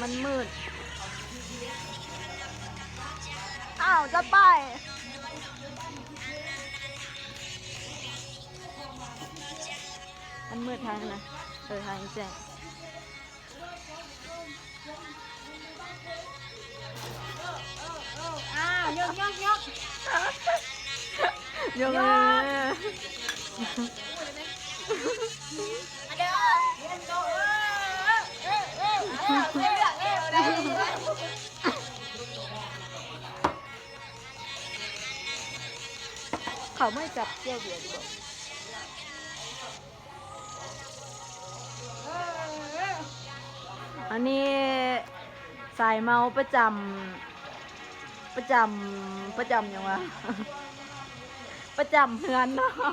ມັນມືດ. ອ້າວ ຈະໄປ. ມັນມືດທາງນັ້ນນະ. ເອີ ທາງແຈ້ງ. ອ້າວ ຍົກ ຍົກ ຍົກ ຍົກເລີຍ. ເຂົາເມື່ອຍຈັບແກ້ວເບຍດີກວ່າ. ອັນນີ້ສາຍເມົາປະຈຳ ປະຈຳ ປະຈຳຫຍັງວະ ປະຈຳເຮືອນເນາະ.